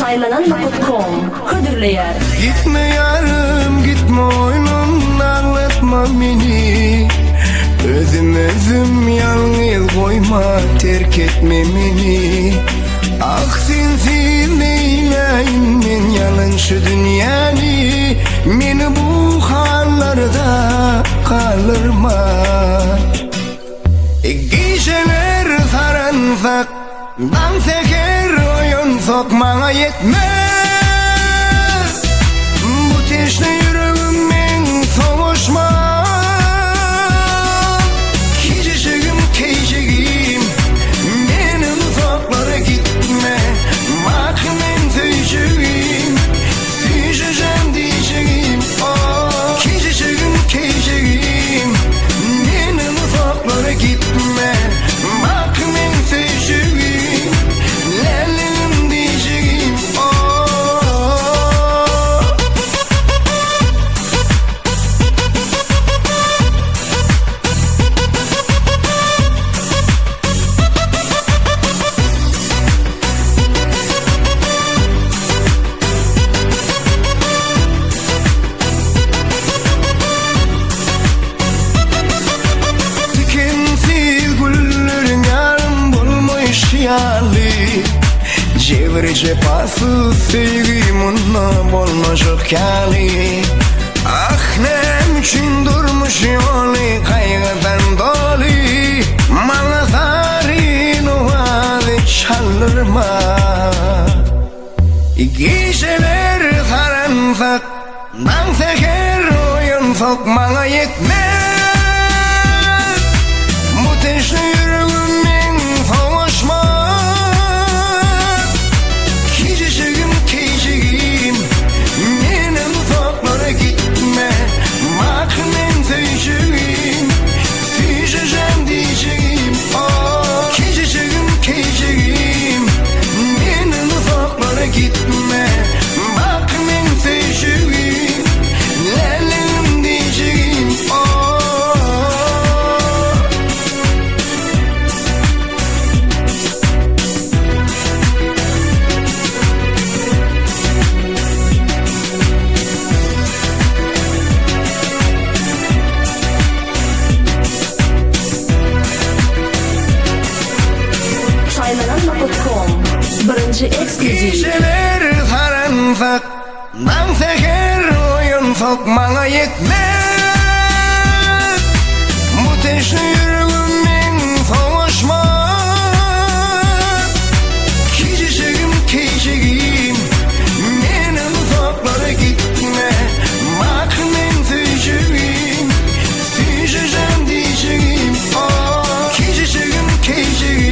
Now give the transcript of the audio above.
Saýlanan nokat kom hödürleýär. Gitme ýarym gitme oýnum aglatma meni Özüm özüm ýalňyz goýma terk etme meni Ah sensiz neýläýin men ýalançy dünýäni Meni bu hallarda galdyrma Gijeler saransak Daň säher oýansak maňa ýetmez Bu teşne ýüregim meň sowaşmaz Kijijigim keýjigim Meni uzaklara gitme Bak men söýjegim Süýjüjem diýjegim Oh Kijijigim keýjigim Meni uzaklara gitme Bak men söýjegim Läligim diýjegim Oh. Tikensiz gülleriň ýarym bolmaýşy ýaly Jebri jepasyz söýgi munda bolmajak ýaly Ah näme üçin durmuş ýoly gaýgydan doly Maňa zaryn owazy çaldyrma Gijeler saransak Daň säher oýansak maňa ýetmez Bu teşne ýüregim meň sowaşmaz Kijijigim keýjigim Menem uzaklara gitme Bak men söýjegim Süýjejem diýjegim Oh kijijigim keýjigim Menden uzaklara gitme Bak men söýjegim Läligim diýjegim Oh. Saýlanan nokat kom Birinji eksklýuziw. Gijeler saransak, daň säher oýansak maňa ýetmez Bu teşne ýüregim meň sowaşmaz Kijijigim keýjigim Menden uzaklara gitme Bak men söýjegim Süýjejem diýjegim Oh kijijigim keýjigim.